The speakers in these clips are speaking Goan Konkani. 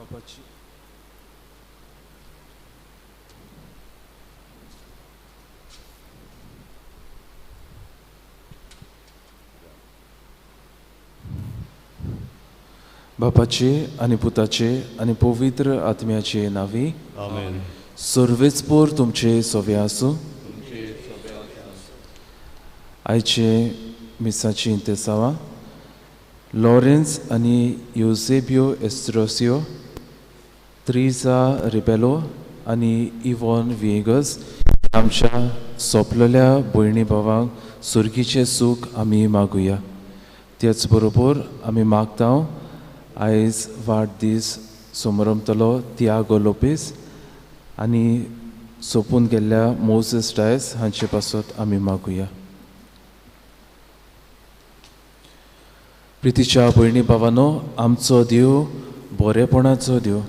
बापाची बापाचे आनी पुताचे आनी पवित्र आत्म्याचे नांवी आमेन. सर्वेस्पोर तुमचे सोवे आसूं. आयचे मिसाची इंतेसांवां लॉरेन्स आनी युजेबियो एस्ट्रोसियो, त्रिजा रिबेलो आनी इवॉन विएगस आमच्या सोंपलेल्या भयणी भावांक सुर्गीचें सूख आमी मागुया. तेच बरोबर आमी मागता आयज वाडदीस समरंभतलो तियागो लोपेस आनी सोंपून गेल्ल्या मोझस डायस हांचे पासत आमी मागुया. प्रितीच्या भयणी भावानो, आमचो देव बरेपणाचो देव,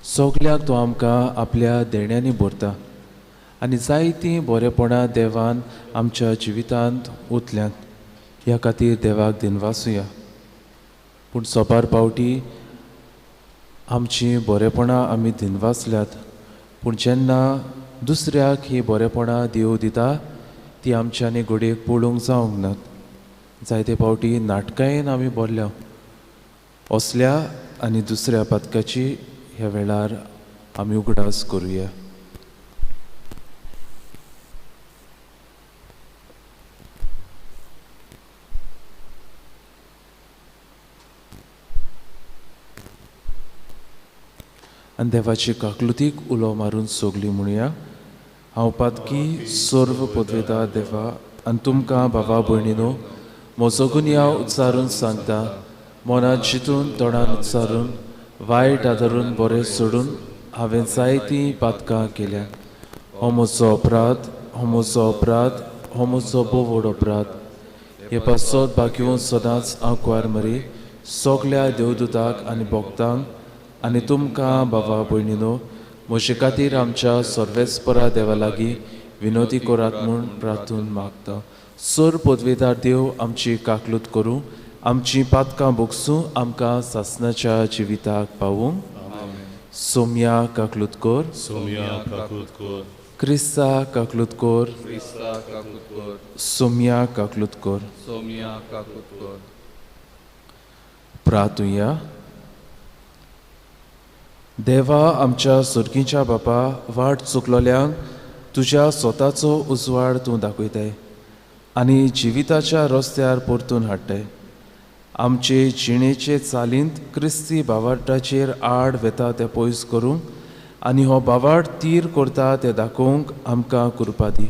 सगल्याक तो आमकां आपल्या देण्यांनी भरता आनी जायतीं बरेपणां देवान आमच्या जिवितांत उतल्यांत. ह्या खातीर देवाक दिनवासुया. पूण सोबार पावटी आमचीं बरेपणां आमी दिनवासल्यात, पूण जेन्ना दुसऱ्याक हीं बरेपणां देव दिता ती आमच्यांनी घडयेक पळोवंक जावंक नात. जायते पावटी नाटकायेन आमी भरल्या. असल्या आनी दुसऱ्या पातकाची ह्या वेळार आमी उगडास करुया. आनी देवाची काकलुतीक उलो मारून सोगली म्हणुया. हांव पातकी सर्व पदवेता देवा आनी तुमकां भावा भयणीनो म्हजो गुन्यांव उच्चारून सांगता. मनांत चिंतून तोंडान उच्चारून वायट आदारून बरें सोडून हांवें जायतीं पातकां केल्या. हो म्हजो अपराध, हो म्हजो अपराध, हो म्हजो भोव व्हड अपराध. हे पासत बाकी सदांच हांव कुवार मरी सगल्या देवदूताक आनी भक्तांक आनी तुमकां भावा भयणीनो म्हजे खातीर आमच्या सर्वेस्परा देवा लागीं विनोदी करात म्हूण प्रार्थून मागता. सर पदवेदार देव आमची काकलूत करूं, आमची पातकां भोगसूं, आमकां सासनाच्या जिविताक पावूं. सोम्या काकलूत कर, सोम्या काकूत कर, क्रिस्ता काकलूत कर, क्रिस्ता काकूत कर, सोम्या काकलूत कर, सोम्या काकूत कर. प्रार्थुया. देवा आमच्या सुर्गीच्या बापा, वाट चुकलोल्यांक तुज्या स्वताचो उजवाड तूं दाखयताय आनी जिविताच्या रस्त्यार परतून हाडटाय. आमचे जिणेचे चालींत क्रिस्ती बावाटाचेर आड वेता तें पयस करूंक आनी हो बावाट तीर करता तें दाखोवंक आमकां कृपा दी.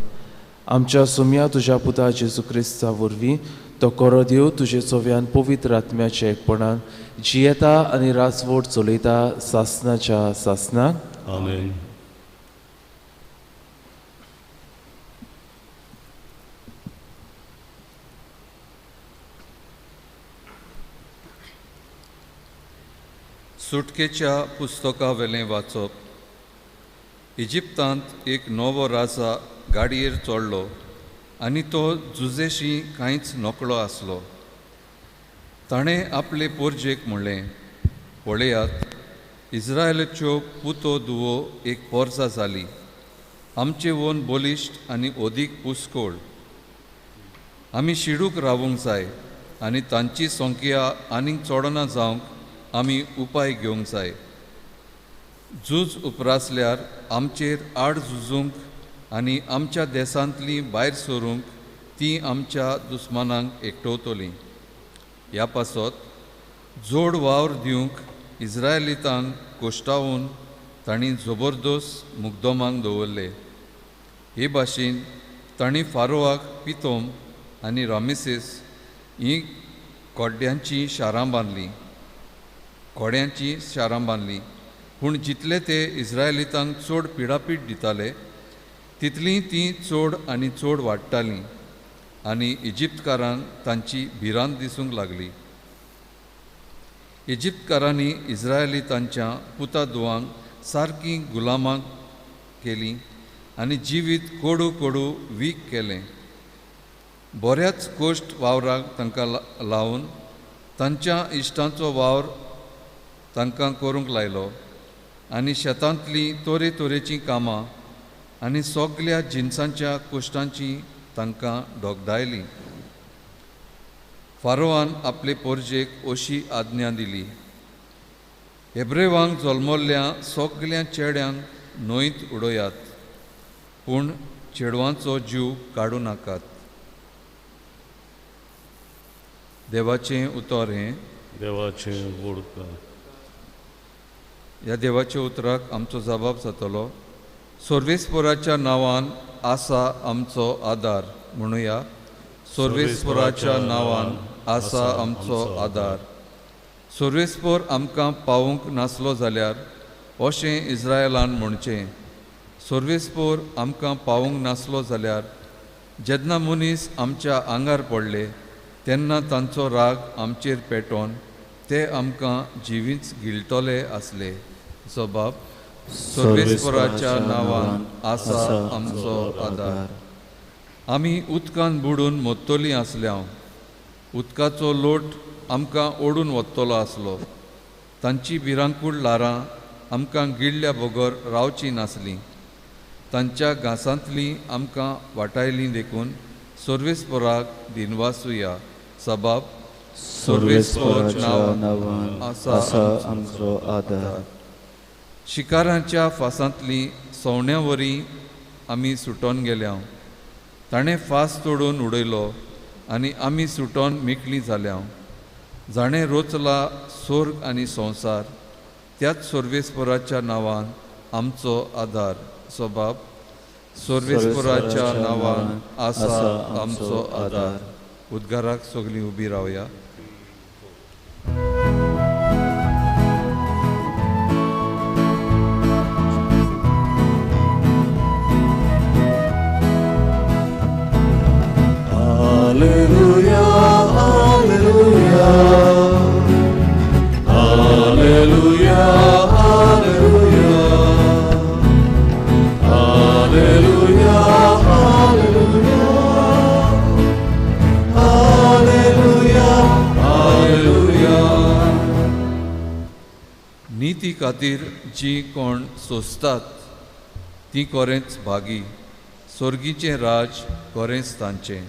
आमच्या सुम्या तुज्या पुता जेजू क्रिस्ता वरवीं तो कोरो देव तुजे चोव्यान पवित्र आत्म्याच्या एकपणान जियेता आनी राजवट चलयता सासनाच्या सासनाक. आमेन. सुटकेच्या पुस्तकावेलें वाचप. इजिप्तांत एक नवो राजा गाडयेर चडलो आनी तो जुजेशी कांयच नकळो आसलो. ताणें आपले पोरजेक म्हणलें, पळयात, इस्रायलाच्यो पुतो दुवो एक पोरजा जाली, आमचे वन बलिश्ट आनी अदीक पुस्कोळ. आमी शिडूक रावूंक जाय आनी तांची संख्या आनीक चडना जावंक आमी उपाय घेवंक जाय. झूज उपरासल्यार आमचेर आड झुजूंक आनी आमच्या देशांतलीं भायर सरूंक तीं आमच्या दुस्मानांक एकटवतलीं. ह्या पासत जोड वावर दिवंक इस्रायलितांक कोश्टावन तांणी जबरदस्त मुगदमांक दवरले. हे भाशेन तांणी फारोआक पितोम आनी रामेसेस हीं कोड्ड्यांचीं शारां बांदलीं, घोड्यांचीं शारां बांदलीं. पूण जितले ते इस्रायलितांक चड पिडापीड दिताले तितलीं तीं चड आनी चड वाडटालीं आनी इजिप्तकारांक तांची भिरांत दिसूंक लागली. इजिप्तकारांनी इस्रायलितांच्या पुता दुवांक सारकीं गुलामां केलीं आनी जिवीत कोडू कोडू वीक केलें. बऱ्याच कोश्ट वावराक तांकां लावन तांच्या इश्टांचो वावर तांकां करूंक लायलो आनी शेतांतलीं तरेतरेचीं कामां आनी सगल्या जिनसांच्या कुश्टांची तांकां डोगडायली. फारोआन आपले पोरजेक अशी आज्ञा दिली, हेब्रेवांक जल्मल्ल्या सगल्या चेड्यांक न्हंयत उडयात, पूण चेडवांचो जीव काडूं नाकात. देवाचें उतर हें. देवाचें उडका. ह्या देवाच्या उतराक आमचो जबाब जातलो. सर्वेस्पोराच्या नांवान आसा आमचो आदार. म्हणुया, सर्वेस्पोराच्या नांवान आसा आमचो आदार. सर्वेस्पोर आमकां पावूंक नासलो जाल्यार अशें इस्रायलान म्हणचें, सर्वेस्पोर आमकां पावूंक नासलो जाल्यार जेन्ना मनीस आमच्या आंगार पडले तेन्ना तांचो राग आमचेर पेटोवन ते आमकां जिवीच गिळटले आसले. जबाब, सर्वेस्पोराच्या नांवान आसा आमचो आदार. आमी उदकान बुडून मोत्तोलीं आसल्या, उदकाचो लोट आमकां ओडून वतलो आसलो. तांची भिरांकूळ ल्हारां आमकां गिळ्ळ्या बगर रावचीं नासलीं. तांच्या घांसांतलीं आमकां वाटायलीं देखून सर्वेस्पोराक दिनवासुया. सबाब, सर्वेस्पोराच्या नांवान आसा आमचो आदार. शिकारांच्या फासांतलीं सवण्या वरी आमी सुटोन गेल्या. ताणें फास तोडून उडयलो आनी आमी सुटोन मेकळीं जाल्या. जाणें रोचला स्वर्ग आनी संवसार त्याच सर्वेस्पोराच्या नांवान आमचो आदार. सबाब, सर्वेस्पोराच्या नांवान आसा आमचो आदार. उद्गाराक सगळीं उबी रावया. Alleluia, alleluia, alleluia, alleluia, alleluia, alleluia, alleluia. नीती खातीर जी कोण सोंसतात ती कोरेंच भागी, स्वर्गीचें राज कोरेंच तांचें.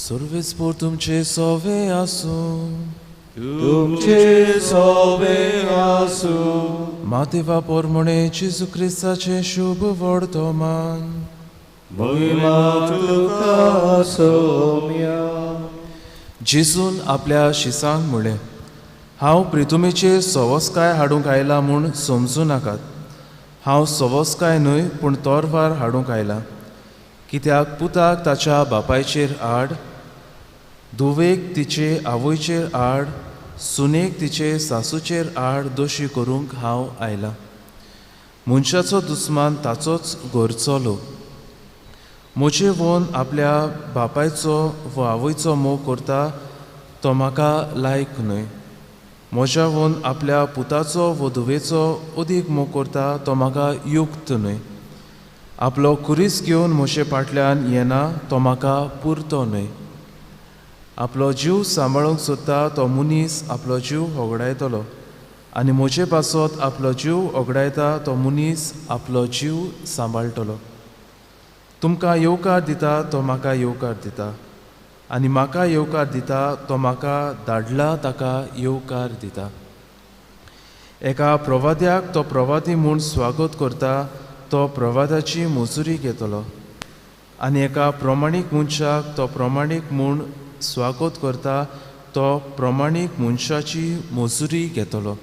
सर्वेस्पोर तुमचे सोवे आसूं. तुमचे सोवे आसूं. मातेवा पोरमणे जेजू क्रिस्ताचें शुभ वर्तमान. महिमा तुका सोम्या. जेजून आपल्या शिसांक म्हणलें, हांव प्रितुमेचेर सवसकाय हाडूंक आयला म्हूण समजूं नाकात. हांव सवसकाय न्हय पूण तोरवार हाडूंक आयला. कित्याक पुताक ताच्या बापायचेर आड, धुवेक तिचे आवयचेर आड, सुनेक तिचे सासूचेर आड दोशी करूंक हांव आयलां. मनशाचो दुस्मान ताचोच घरचो लोक. म्हजे वोन आपल्या बापायचो वा आवयचो मोग करता तो म्हाका लायक न्हय. म्हज्या वोन आपल्या पुताचो वा धुवेचो अदीक मोग करता तो म्हाका युक्त न्हय. आपलो खुरीस घेवन म्हजे फाटल्यान येना तो म्हाका पुरतो न्हय. आपलो जीव सांबाळूंक सोदता तो मनीस आपलो जीव होगडायतलो आनी म्हजे पासत आपलो जीव होगडायता तो मनीस आपलो जीव सांबाळटलो. तुमकां येवकार दिता तो म्हाका येवकार दिता आनी म्हाका येवकार दिता तो म्हाका धाडला ताका येवकार दिता. एका प्रवाद्याक तो प्रवादी म्हूण स्वागत करता तो प्रवादाची मजुरी घेतलो आनी एका प्रमाणीक मनशाक तो प्रमाणीक म्हूण स्वागत करता तो प्रमाणीक मनशाची मजुरी घेतलो.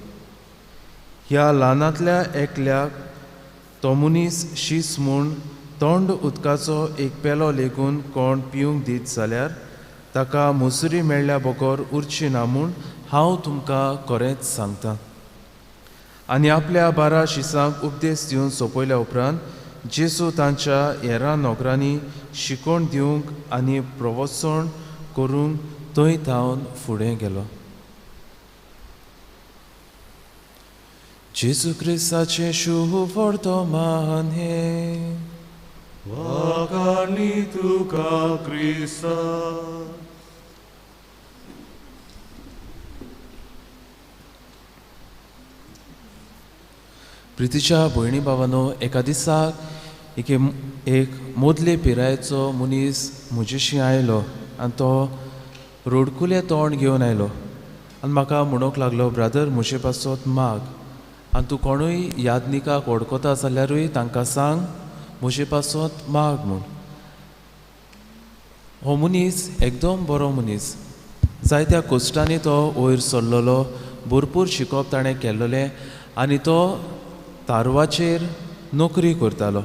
ह्या ल्हानांतल्या एकल्याक तो मनीस शीस म्हूण तोंड उदकाचो एक पेलो लेगून कोण पिवंक दीत जाल्यार ताका मजुरी मेळ्ळ्या बगर उरची ना म्हूण हांव तुमकां खरेंच सांगता. आनी आपल्या 12 शिसांक उपदेश दिवन सोंपयल्या उपरांत जेजू तांच्या हेरां नोकरांनी शिकोवण दिवंक आनी प्रवचन करूंक थंय थावन फुडें गेलो. जेजू क्रिस्ताचें शुभवर्तमान हें. वाखाणी तुका क्रिस्ता. प्रितीच्या भयणी भावानो, एका दिसाक एक मोदले पिरायेचो मनीस म्हजेशी आयलो आनी तो रडकुलें तोंड घेवन आयलो आनी म्हाका म्हणूंक लागलो, ब्रादर म्हजे पासत माग आनी तूं कोणूय यादनिकाक वळखता जाल्यारूय तांकां सांग म्हजे पासत माग म्हूण. हो मनीस एकदम बरो मनीस, जायत्या कश्टांनी तो वयर सरलेलो, भरपूर शिकप ताणें केल्लें आनी तो तारवाचेर नोकरी करतालो.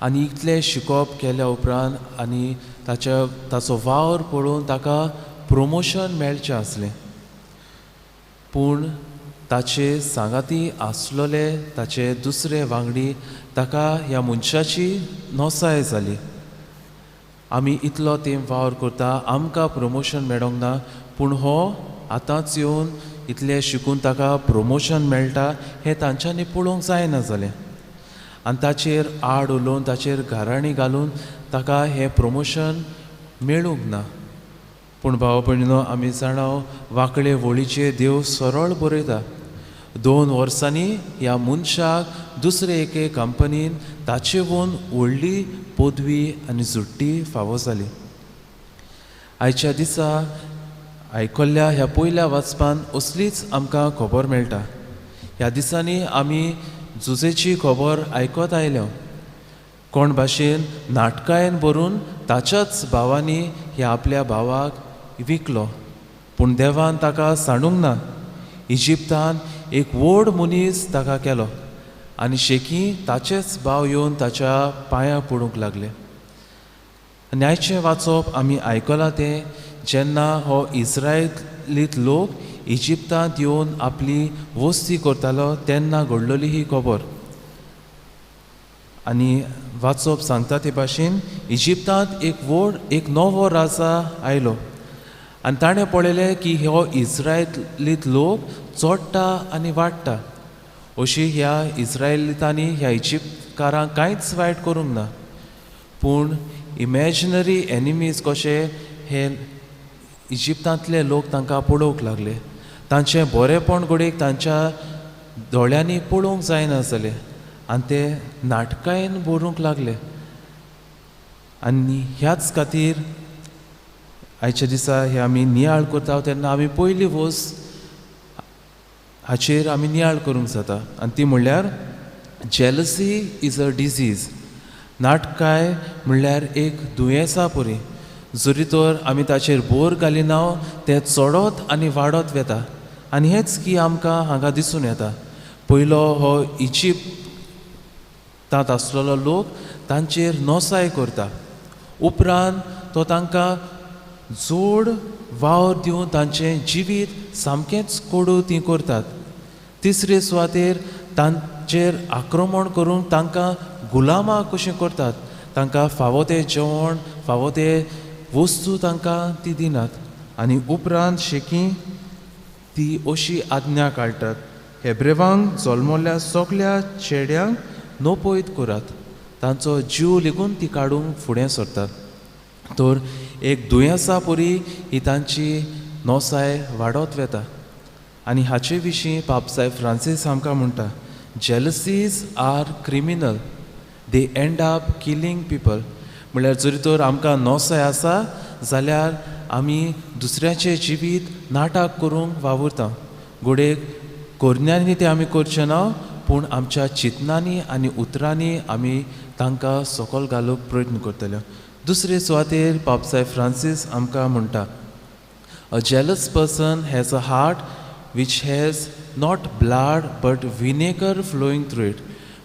आनी इतलें शिकप केल्या उपरांत आनी ताचो वावर पळोवन ताका प्रोमोशन मेळचें आसलें, पूण ताचे सांगाती आसलेले ताचे दुसरे वांगडी ताका ह्या मनशाची नोसाय जाली. आमी इतलो तेंप वावर करता, आमकां प्रोमोशन मेळोंक ना, पूण हो आतांच येवन इतलें शिकून ताका प्रोमोशन मेळटा हें तांच्यांनी पळोवंक जायना जालें. आनी ताचेर आड उलोवन ताचेर घाराणी घालून ताका हें प्रोमोशन मेळूंक ना. पूण भाव भयणीनो, आमी जाणा वांकडे वळीचेर देव सरळ बरयता. 2 वर्सांनी ह्या मनशाक दुसरे एके कंपनीन ताचे वोन व्हडली पदवी आनी झुट्टी फावो जाली. आयच्या दिसा आयकल्ल्या ह्या पयल्या वाचपान असलीच आमकां खबर मेळटा. ह्या दिसांनी आमी झुजेची खबर आयकत आयल्या. कोण भाशेन नाटकायेन भरून ताच्याच भावांनी ह्या आपल्या भावाक विकलो, पूण देवान ताका सांडूंक ना. इजिप्तान एक व्हड मनीस ताका केलो आनी शेकी ताचेच भाव येवन ताच्या पांयां पडूंक लागले. आनी आयचें वाचप आमी आयकलां तें जेन्ना हो इस्रायलीत लोक इजिप्तांत येवन आपली वस्ती करतालो तेन्ना घडलेली ही खबर. आनी वाचप सांगता ते भाशेन इजिप्तांत एक नवो राजा आयलो आनी ताणें पळयलें की हो इस्रायलीत लोक चोडटा आनी वाडटा. अशी ह्या इस्रायलितांनी ह्या इजिप्तकारांक कांयच वायट करूंक ना, पूण इमॅजिनरी एनिमीज कशे हे इजिप्तांतले लोक तांकां पळोवंक लागले. तांचें बरेंपण घडयेक तांच्या दोळ्यांनी पळोवंक जायना जालें आनी ते नाटकायेन बरोवंक लागले. आनी ह्याच खातीर आयच्या दिसा हे आमी नियाळ करता तेन्ना आमी पयली वस्त हाचेर आमी नियाळ करूंक जाता आनी ती म्हणल्यार जेलसी is a disease. नाटकाय म्हणल्यार एक दुयेंसा परी, जरी तर आमी ताचेर बोर घालिना तें चडत आनी वाडत वता. आनी हेंच की आमकां हांगा दिसून येता. पयलो हो इजिप्तांत आसलेलो लोक तांचेर नोसाय करता, उपरांत तो तांकां जोड वावर दिवन तांचें जिवीत सामकेंच कोडू ती करतात. तिसरे सुवातेर तांचेर आक्रमण करून तांकां गुलामां कशीं करतात, तांकां फावो तें जेवण फावो ते वस्तू तांकां ती दिनात. आनी उपरांत शेकी ती अशी आज्ञा काडटात, हेब्रेवांक जल्मल्ल्या सगल्या चेड्यांक नपयत करात, तांचो जीव लेगून ती काडूंक फुडें सरतात. तर एक दुयेंसा परी ही तांची नोसाय वाडत वता. आनी हाचे विशीं पापसाहेब फ्रांसीस आमकां म्हणटा, jealousies are criminal, they end up killing people. म्हणल्यार जरी तर आमकां नोसाय आसा जाल्यार आमी दुसऱ्याचें जिवीत नाटक करूंक वावुरता. घडयेक करण्यांनी तें आमी करचें ना, पूण आमच्या चिंतनांनी आनी उतरांनी आमी तांकां सकयल घालूंक प्रयत्न करतले. दुसरे सुवातेर पापसाहेब फ्रांसीस आमकां म्हणटा, a jealous person has a heart which has not blood but vinegar flowing through it.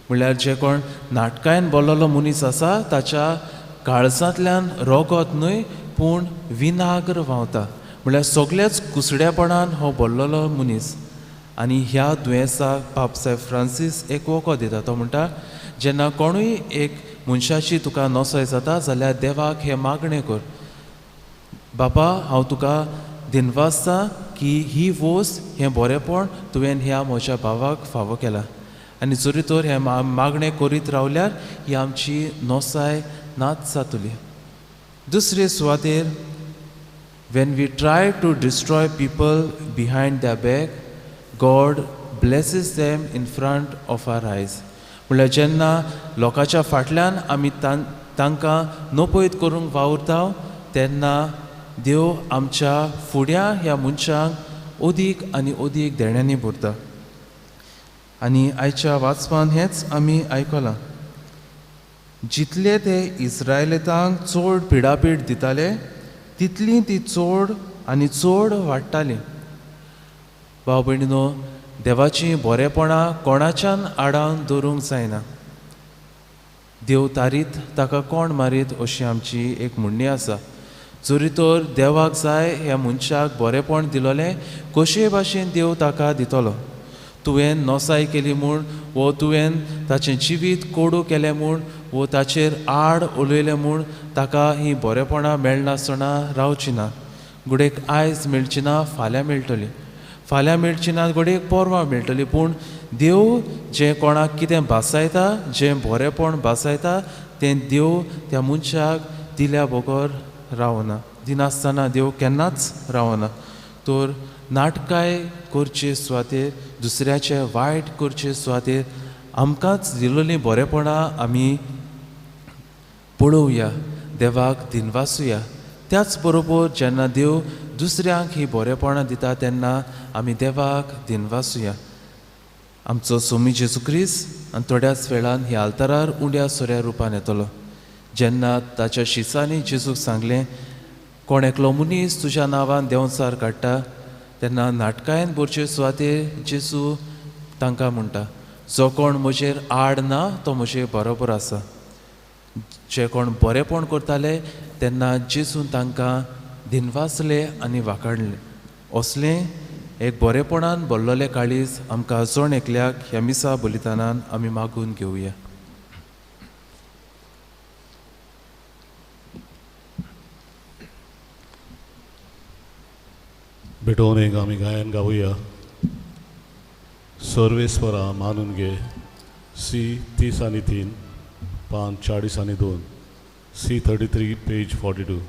म्हणल्यार जे कोण नाटकायन बोल्लोलो मनीस आसा ताच्या काळजांतल्यान रोगत न्हय पूण विनाग्र व्हांवता. म्हणल्यार सगळ्याच कुसड्यापणान हो भरलेलो मनीस. आनी ह्या दुयेंसाक पापसाहेब फ्रांसीस एक वखद दिता. तो म्हणटा जेन्ना कोणूय एक मनशाची तुका नसय जाता जाल्यार देवाक हें मागणें कर, बापा हांव तुका दिनवासता की ही वोस हें बरेंपण तुवें ह्या म्हज्या भावाक फावो केलां. आनी जरी तर हें मागणें करीत रावल्यार ही आमची नसाय नाच जातली. दुसरे सुवातेर when we try to destroy people behind the back, God blesses them in front of our eyes. म्हणल्यार जेन्ना लोकांच्या फाटल्यान आमी तांकां नपयत करूंक वावुरता तेन्ना देव आमच्या फुड्या ह्या मनशांक अदीक आनी अदीक देण्यांनी भरता. आनी आयच्या वाचपान हेंच आमी आयकलां. जितले ते इस्रायलितांक चड पिडापीड दिताले तितली ती चड आनी चड वाडटाली. भाव भयणीनो, देवाचीं बरेपणां कोणाच्यान आडावन दवरूंक जायना. देव तारीत ताका कोण मारीत अशी आमची एक म्हणणी आसा. जरी तर देवाक जाय ह्या मनशाक बरेपण दिलोलें कशेय भाशेन देव ताका दितलो. तुवें नसाय केली म्हूण वो तुवें ताचें जिवीत कोडू केलें म्हूण वो ताचेर आड उलयलें म्हूण ताका हीं बरेपणां मेळनासतना रावची ना. घडयेक आयज मेळची ना, फाल्यां मेळटली, फाल्यां मेळची ना घडयेक परवां मेळटली. पूण देव जें कोणाक कितें भासायता, जें बरेपण भासायता तें देव त्या मनशाक दिल्या बगर रावना, दिनासतना देव केन्नाच रावना. तर नाटकाय करचे सुवातेर, दुसऱ्याचे वायट करचे सुवातेर आमकांच दिल्लीं बरेपणां आमी पळोवया, देवाक दिनवासुया. त्याच बरोबर जेन्ना देव दुसऱ्यांक ही बरेपणां दिता तेन्ना आमी देवाक दिनवासुया. आमचो सोमी जेजू क्रिस्त आनी थोड्याच वेळान ह्या आल्तारार उंड्या सोऱ्या रुपान येतलो. जेन्ना ताच्या शिसांनी जेजूक सांगलें कोण एकलो मनीस तुज्या नांवान देंवचार काडटा तेन्ना नाटकायन भरचे सुवातेर जेजू तांकां म्हणटा जो कोण म्हजेर आड ना तो म्हजे बरोबर आसा. जे कोण बरेपण करताले तेन्ना जेजून तांकां दिनवासले आनी वाकाडले. असलें एक बरेपणान भरलेलें काळीज आमकां जण एकल्याक ह्या मिसा बलिदानान आमी मागून घेवया. भेटोवन एक आमी गायन गावया. सर्वेस्वरा मानून घे. सी 30 आनी 3, 5 40 आनी 2, सी 33 पेज 42.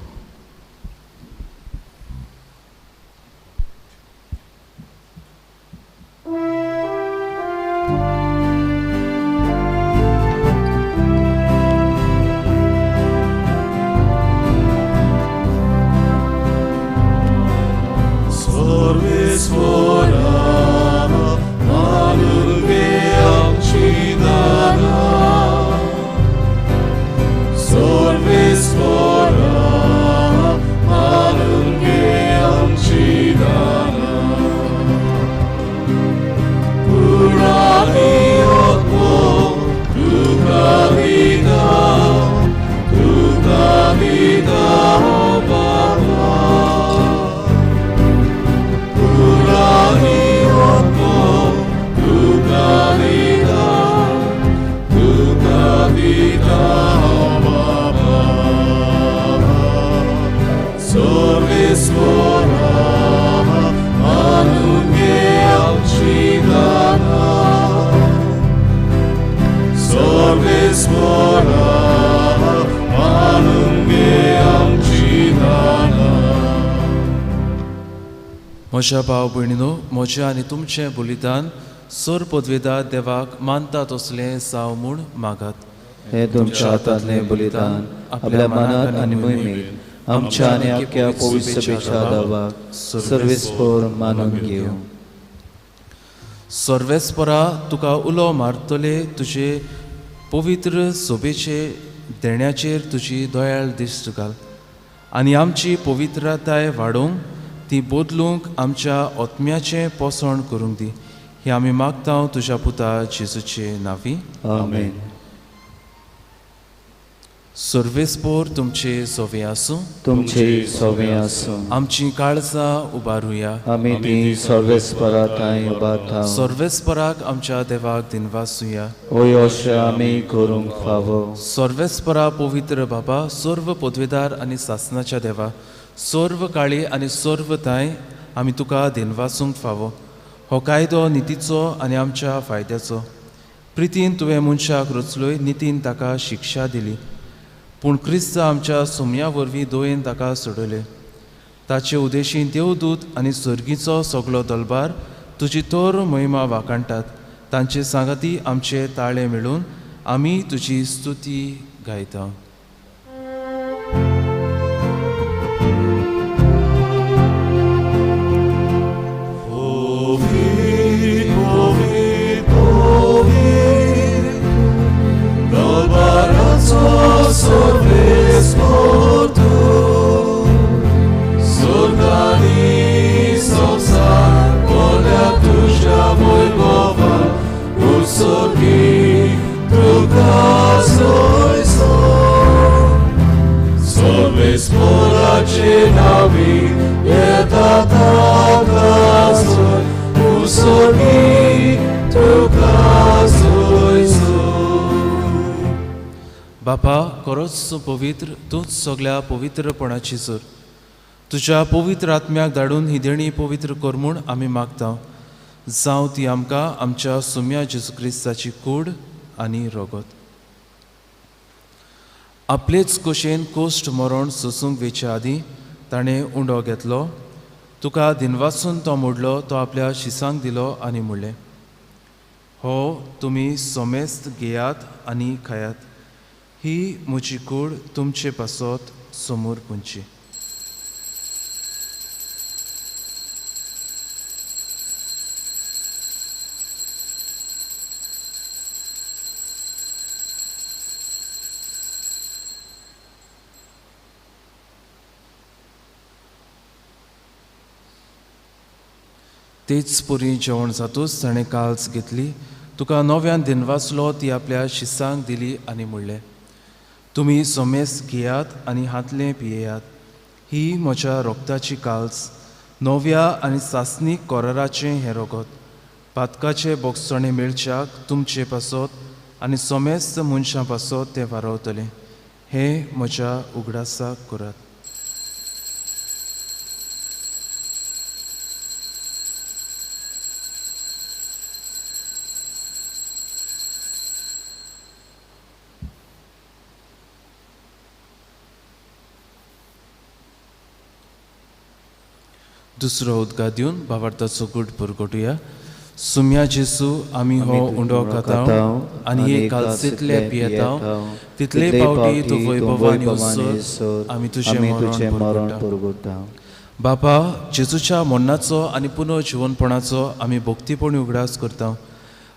म्हज्या भाव भयणीनो, म्हजें आनी तुमचें बलिदान सर पदवेदार देवाक मानता तसलें जावं म्हूण मागात. हें तुमच्या हातांतलें बलिदान आपल्या मनात आनी मोहिमेत आमच्या आनी आख्या पवित्र सभेच्या देवाक सर्वेस्पर मानून घेवं. सर्वेस्परा तुका उलो मारतले तुजे पवित्र सोबेचे देण्याचेर तुजी दयाळ दिश्ट घाल आनी आमची पवित्रताय वाडोवंक ती बदलूंक आमच्या आत्म्याचें पोसण करूंक दी. हें आमी मागता तुज्या पुता जेजूचे नांवी. आमेन. सर्वेस्पोर तुमचे सोवे आसूं, तुमचे सोवे आसूं। आमची काळजां उबारुया, आमी ती सर्वेस्परा थंय उबारता। सर्वेस्पराक आमच्या देवाक दिनवासुया, ओय अशें आमी करूंक फावो। सर्वेस्परा पवित्र बाबा, सर्व पदवेदार आनी सासनाच्या देवा, सर्व काळी आनी सर्व थांय आमी तुका दिनवासूंक फावो। हो कायदो नितीचो आनी आमच्या फायद्याचो। प्रितीन तुवें मनशाक रचलोय, नितीन ताका शिक्षा दिली, पूण क्रिस्त आमच्या सोम्या वरवीं दोयेन ताका सोडयले। ताचे उदेशी देवदूत आनी सर्गीचो सगलो दलबार तुजी तर महिमा वाखाणटात। तांचे सांगाती आमचे ताळे मेळून आमी तुजी स्तुती गायता। बापा, खरोच तूं पवित्र, तूंच सगल्या पवित्रपणाची जोर। तुज्या पवित्र आत्म्याक धाडून ही देणी पवित्र कर म्हूण आमी मागता। जावं ती आमकां आमच्या सुम्या जेजू क्रिस्ताची कूड आनी रगत। आपलेच कशेन कोश्ट मरण सोसूंक वेचे आदीं ताणें उंडो घेतलो, तुका दिनवासून तो मोडलो, तो आपल्या शिसांक दिलो आनी म्हणलें, हो तुमी सोमेस्त घेयात आनी खायात, ही म्हजी कूड तुमचे पासत समोर पुंची। तेच पुरी जेवण जातूच ताणें काल्स घेतली, तुका नव्यान दिनवासलो, ती आपल्या शिसांक दिली आनी म्हणलें, तुमी सोमेस घेयात आनी हातलें पियेयात, ही म्हज्या रोगताची काल्स, नव्या आनी सासणीक कोराराचें हें रोगत, पातकाचे बोगसणे मेळच्याक तुमचे पासत आनी सोमेस्त मनशां पासत तें वारवतलें। हें म्हज्या उगडासाक करात। दुसरो उदका दिवन भावार्थाचो गूट पुरगोटुया। सुम्या जेसू, आमी हो उंडो खाता आनी हे कालसेंतले पियेता, तितले पावटी तूं वैभवान येवसर आमी तुजें मरण पुरगोटा। बापा, जेजूच्या मरणाचो आनी पुनर्जिवनपणाचो आमी भक्तीपणी उगडास करता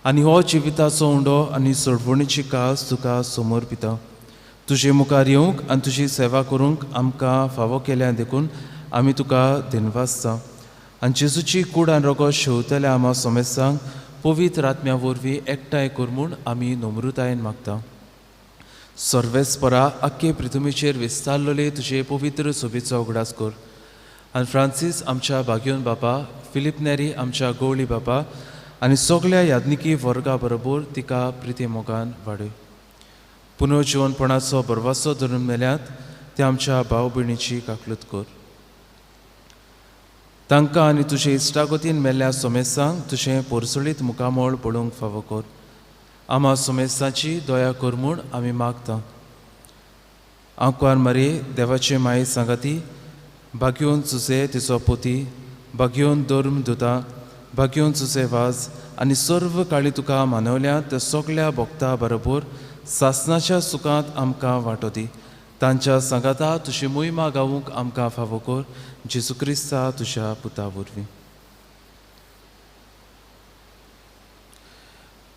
आनी हो जिविताचो उंडो आनी सोडवणीची कास तुका समर्पिता। तुजे मुखार येवंक आनी तुजी सेवा करूंक आमकां फावो केल्या देखून आमी तुका दिनवासता आनी जेजूची कूड आनी रोगो शेवतल्या आमा सोमेस्तांक पवित्र आत्म्या वरवीं एकठांय कर म्हूण आमी नम्रतायेन मागता। सर्वेस्परा आख्खे पृथ्वीचेर विस्तारलेले तुजे पवित्र सोबीचो उगडास कर आनी फ्रांसीस आमच्या भाग्योन बापा, फिलीप नेरी आमच्या गवळी बापा आनी सगल्या याज्ञिकी वर्गा बरोबर तिका प्रिती मोगान वाडय। पुनर्जिवनपणाचो बरवासो धरून मेल्यात ते आमच्या भाव भयणीची काकलूत कर। तांकां आनी तुजे इश्टागतीन मेल्ल्या सोमेस्तांक तुजें पोरसुळीत मुखामळ पळोवंक फावो कर। आमा सोमेस्तांची दया कर म्हूण आमी मागता। आंकवार मारी देवाचे माये सांगाती, भाग्योन तुजे तिचो पोती, भाग्योन धर्म दुता, भाग्योन तुजे वाज आनी सर्व काळी तुका मानवल्या त्या सगल्या भक्ता बरोबर सासनाच्या सुखांत आमकां वांटो दी। तांच्या सांगाता तुजी मोहिमा गावूंक आमकां फावो कर, जेजू क्रिस्ता तुज्या पुता वरवीं।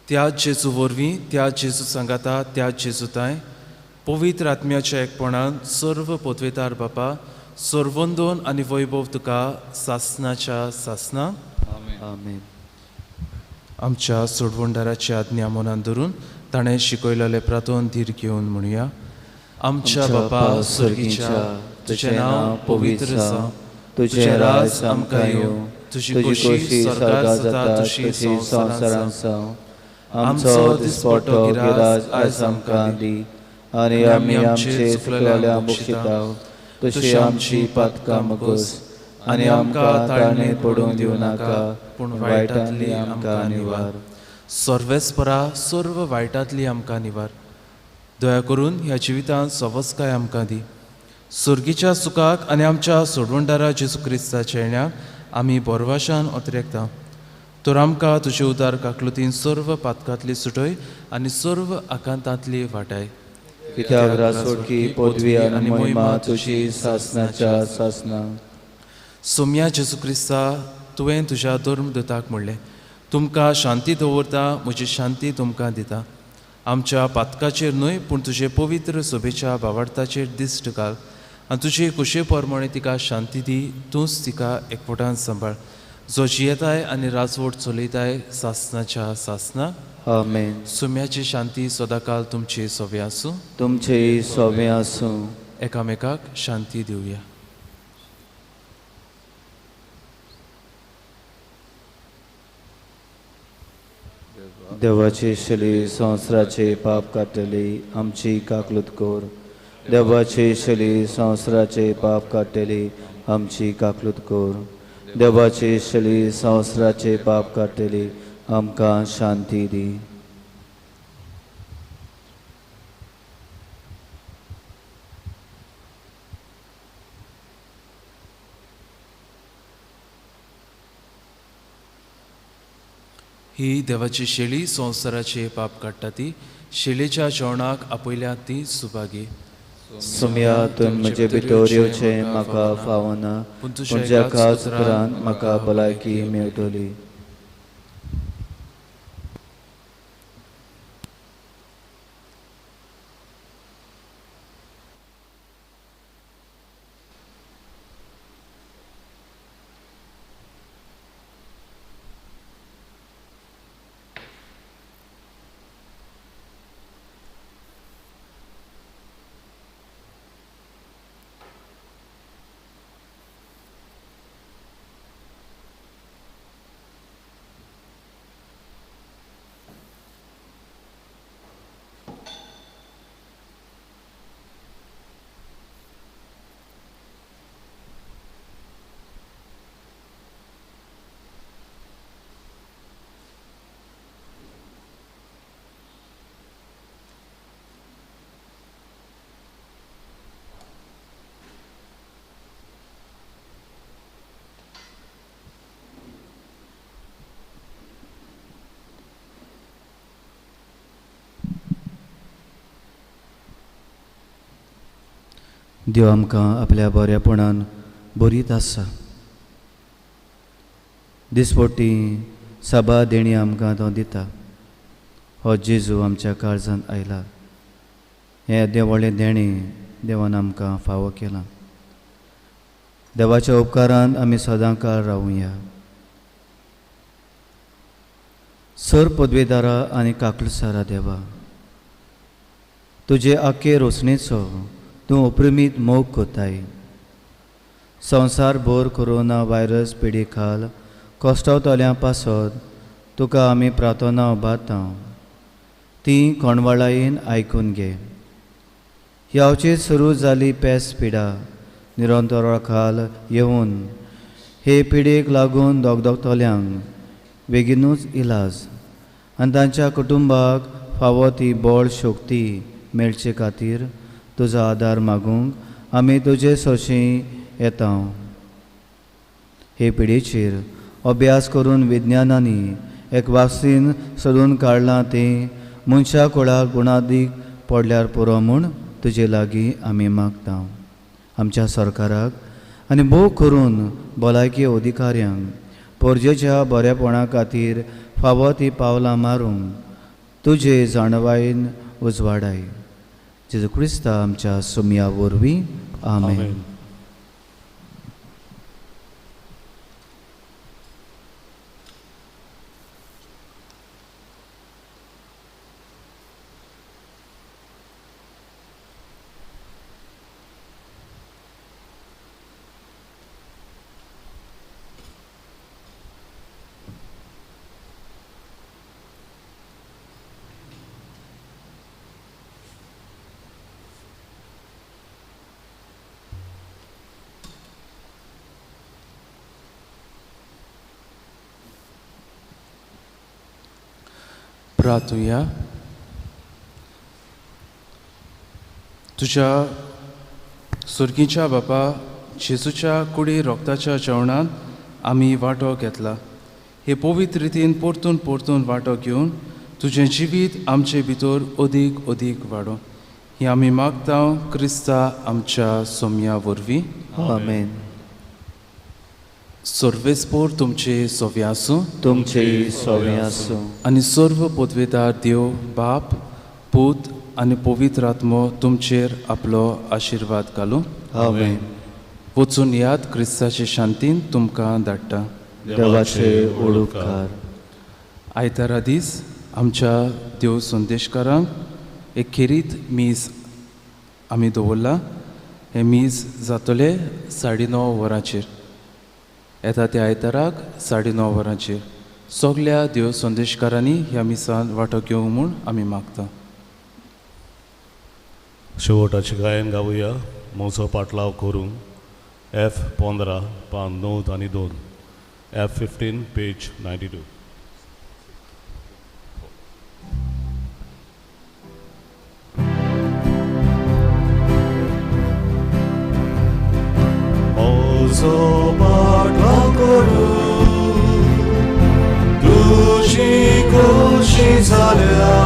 त्या जेजू वरवीं, त्या जेजू सांगाता, त्या जेजू तांय पवित्र आत्म्याच्या एकपणान सर्व पदवेदार बापा, सर्वंदोन आनी वैभव तुका सासनाच्या सासना। आमेन। आमच्या सोडवणदाराची आज्ञा मनान धरून ताणें शिकयलेलें प्रार्थन धीर घेवन म्हणुया। आमच्या बापा स्वर्गीच्या, तुजें नांव पवित्र जावं, तुजें राज आमकां येवं, तुजी खोशी स्वर्गार जाता तशी संवसारांत जावं. आमचो दिसपट्टो गिराज आयज आमकां दी आनी आमी आमचे चुकलेल्यांक बक्षिता तशी आमची पातकां मुगोस आनी आमकां ताळणे पडूंक दिवं नाका, पूण वायटांतली आमकां निवार. सर्वेस्परा सर्व वायटांतली आमकां निवार. दया करून ह्या जिवितांत सवस्काय आमकां दी. सुर्गीच्या सुखाक आनी आमच्या सोडवणदारा जेजू क्रिस्ताच्या येण्याक आमी बोरवाशान अत्रेकता. तर आमकां तुजे उदार काकलुतीन सर्व पातकांतली सुटय आनी सर्व आकांतांतली वाटाय. कित्याक रासोडकी पदवी आनी महिमा तुजी सासनाच्या सासना. सोम्या जेजू क्रिस्ता, तुवें तुज्या धर्मदूताक म्हणलें, तुमकां शांती दवरता, म्हजी शांती तुमकां दिता. आमच्या पातकाचेर न्हय पूण तुजे पवित्र सभेच्या भावार्थाचेर दिश्ट घाल आनी तुजे कुशे प्रमाणे तिका शांती दी. तूंच तिका एकवटान सांबाळ, जो जियेताय आनी राजवट चलयताय सासनाच्या सासना. आमेन. सुम्याची शांती सदांकाल तुमचे सोवे आसूं. तुमचे सोवे आसूं. एकामेकाक शांती दिवया. देवाची शली संवसाराचे पाप काडटली आमची काकलूत कर. देवाची शली संवसाराचे पाप काडटली आमची काकलूत कर. देवाची शली संवसाराचे पाप काडटली आमकां शांती दी. ही देवाची शेळी संवसाराचे पाप काडटा ती शेळीच्या जेवणाक आपयल्या ती सुभागी. सुम्या तूं म्हजे भितर येवचें म्हाका फावना, पूण तुज्या खास उपरांत म्हाका भलायकी मेळटली. देव आमकां आपल्या बऱ्यापणान बरीत आसा. दिसपट्टी साबार देणी आमकां तो दिता. हो जेजू आमच्या काळजांत आयला. हें देवाळें देणें देवान आमकां फावो केलां. देवाच्या उपकारान आमी सदां काळ रावुया. सर पदवेदारा आनी काकलुसारा देवा, तुजे आखे रोसणेचो तूं अप्रिमीत मोग कोताय. संवसार भर कोरोना व्हायरस पिडे खाल कश्टवतल्यां पासत तुका आमी प्रार्थना उबारता. ती कोणवाळायेन आयकून घे. ह्यावचेर सुरू जाली पेस पिडा निरंतरा खाल येवन हे पिडेक लागून दगदगतल्यांक बेगीनूच इलाज आनी तांच्या कुटुंबाक फावो ती बळ शक्ती मेळचे खातीर तुजो आदार मागूंक आमी तुजे सरशीं येता. हे पिडेचेर अभ्यास करून विज्ञानांनी एक वाक्सीन सोदून काडलां तें मनशा कुळाक गुणादीक पडल्यार पुरो म्हूण तुजे लागीं आमी मागता. आमच्या सरकाराक आनी भोव करून भलायकी अधिकाऱ्यांक पोरजेच्या बऱ्यापणा खातीर फावो ती पावलां मारूंक तुजे जाणवायेन उजवाडाय. जेजू क्रिस्ता आमच्या सुमया वरवीं. आमेन. प्रार्थुया. तुज्या सुर्गीच्या बापा जेजूच्या कुडी रोगताच्या जेवणांत आमी वांटो घेतला. हे पवित्र रितीन परतून परतून वांटो घेवन तुजें जिवीत आमचे भितर अदीक अदीक वाडो ही आमी मागता क्रिस्ता आमच्या सोम्या वरवीं. आमेन. सर्वेस्पोर तुमचे सोवे आसूं, तुमचे सोवे आसूं. आनी सर्व पदवेदार देव बाप पूत आनी पवित्र आत्मो तुमचेर आपलो आशिर्वाद घालूं. आमेन. वचून याद क्रिस्ताचे शांतीन तुमकां धाडटा. देवाचे उपकार. आयतारा दीस आमच्या देव संदेशकारांक एक खेरीत मीस आमी दवरला. हें मीस जातलें 9:30 वरांचेर. येता त्या आयताराक 9:30 वरांचेर सगल्या देव संदेशकारांनी ह्या मिसान वांटो घेवंक म्हूण आमी मागता. शेवटाचें गायन गावया म्हजो पाटलाव करूंक एफ 15 पान 9 आनी 2, एफ 15 पेज 92. म्हजो पाटलाव करूं तुजी खोशी जाल्या,